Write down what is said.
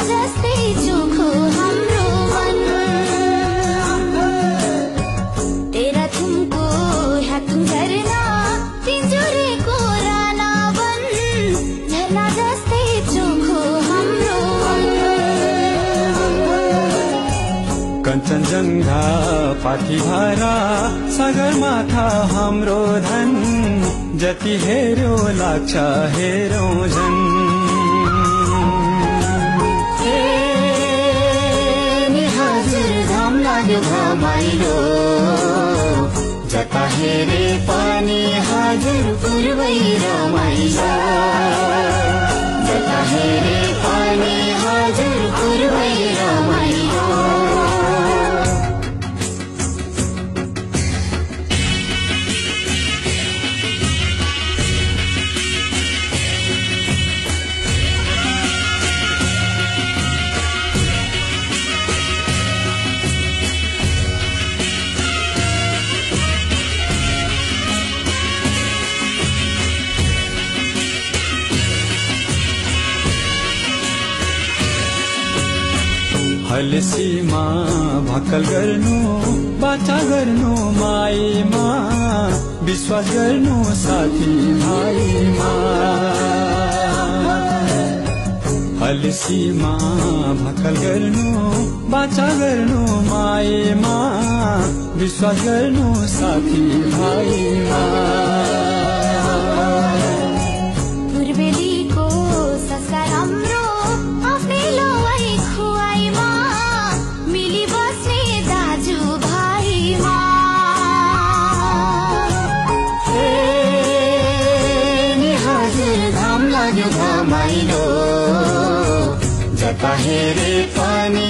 जस्तै चोखो हाम्रो मन तेरा तुमको है तुम झरना पिंजरेको राना बन झरना जस्तै चोखो हाम्रो मन कञ्चनजङ्घा पाथिभरा सगरमाथा हाम्रो धन जति हेर्यो लाग्छ हेरौँ झन् हजुर घाम लाग्यो घमाइलो जता हेरे पनि हजुर पूर्वै रमाइलो जता हेरे पनि हजुर पूर्वै रमाइलो हलसीमा भक्कल गर्नु बाचा गर्नु माईमा विश्वास गर्नु साथी भाइमा हलसीमा भक्कल गर्नु बाचा गर्नु माईमा विश्वास गर्नु साथी भाइमा पूर्वेलीको संस्कार हाम्रो आफ्नै लवाई खुवाइमा मिली बस्ने दाजु भाइमा नि हजुर घाम लाग्यो घमाइलो जता हेरे पनि